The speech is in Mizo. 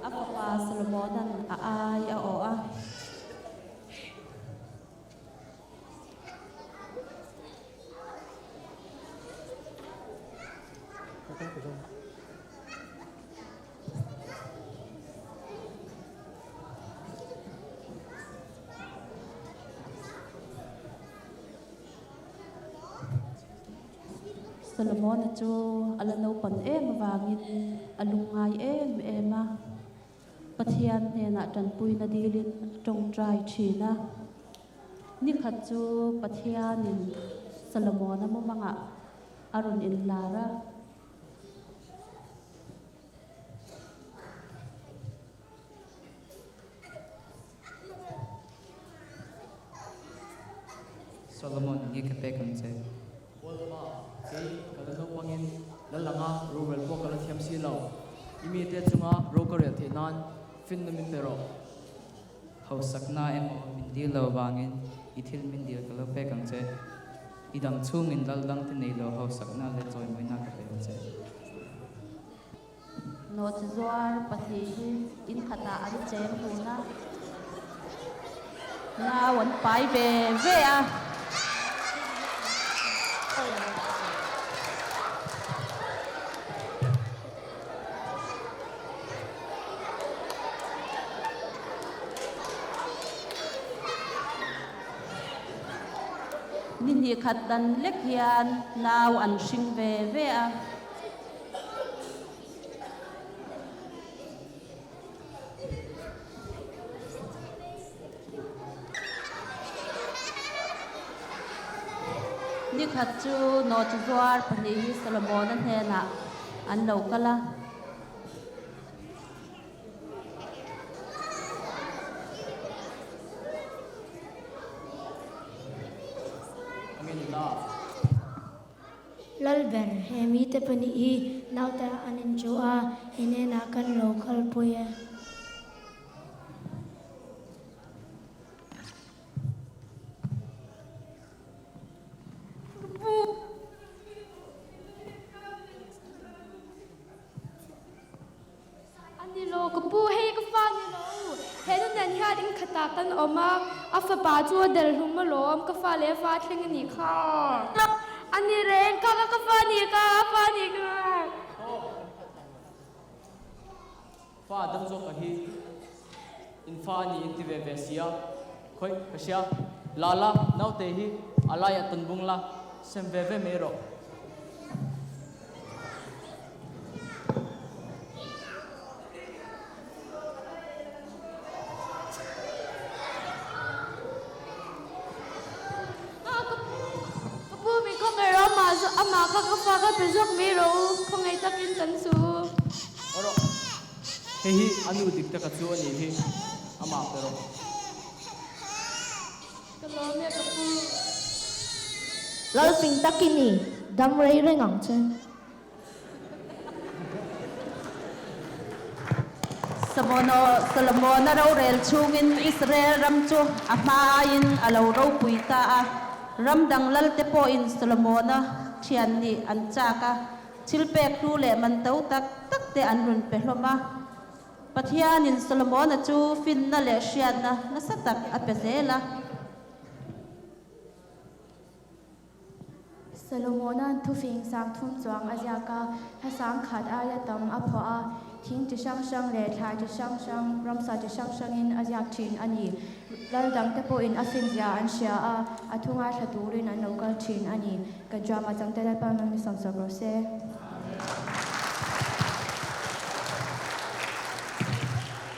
A fapa Solomona'n a ai a awh a. Solomona chu a la naupan em avangin a lungngai em em a, Pathian hnenah tanpuina dilin a tawngtai thin a. Nikhat chu Pathianin Solomona mumangah a rawn inlar a. Solomon, nge ka pek ang che? Bawipa, kei ka la naupangin lal anga rorel pawh ka la thiam si lo. I mite chunga ro ka rel theih nan finna min pe rawh. Hausakna emaw min dil lo vangin i thil min dil ka lo pek ang che. I dang chhungin lal dangte nei lo hausakna leh chawimawina ka pe ang che. Nawhchi zuar pahnih hi in khatah an cheng dun a, nau an pai ve ve a. Ni hnih khat dan lek hian nau an hring ve ve a. Nikhat chu nawhchi zuar pahnih hi Solomona hnenah an lo kal a. Lalber, he mite pahnih hi naute an inchuh a, i hnenah kan lo kalpui e. A ni lo, ka pu, hei ka fa ni lo. He nu nen hian in khatah kan awm a, a fapa chu a del hlum alawm, ka fa leh a fa thleng a nih kha. A ni reng, ka ka ka fa ni ka, a fa ni ka. Fa dam zawk ka hi in fa a ni in ti ve ve sia, khawih ka hria, la la, naute hi a laiah tawn bung la, sem ve ve mai rawh. Ka pu min khawngaih rawh amah amah kha ka fa kha pe zawk mai rawh u khawngaih takin kan chu. Aw rawh hei hi a nu dik taka chu a nih hi amah pe rawh. Ka lawm e ka pu. Lalfing tak i ni, dam rei reng ang che. Solomona rorel chhungin Israel ram chu a hma aiin a lo ropui ta a. Ram dang lalte pawhin Solomona thian nih an chak a, thil pek hlu leh man to tak tak te an rawn pe hlawm a. Pathianin Solomona chu finna leh hriatna nasa tak a pe zel a. Solomona'n thufing sang thum chuang a ziak a, hla sang khat aia tam a phuah a, thing chi hrang hrang leh thlai chi hrang hrang, ramsa chi hrang hrangin a ziak thin a ni. Lal dangte pawhin a finzia an hria a, a thu ngaithla turin an lo kal thin a ni. Kan drama changte Lalpa Mangni sawmsawk rawh se.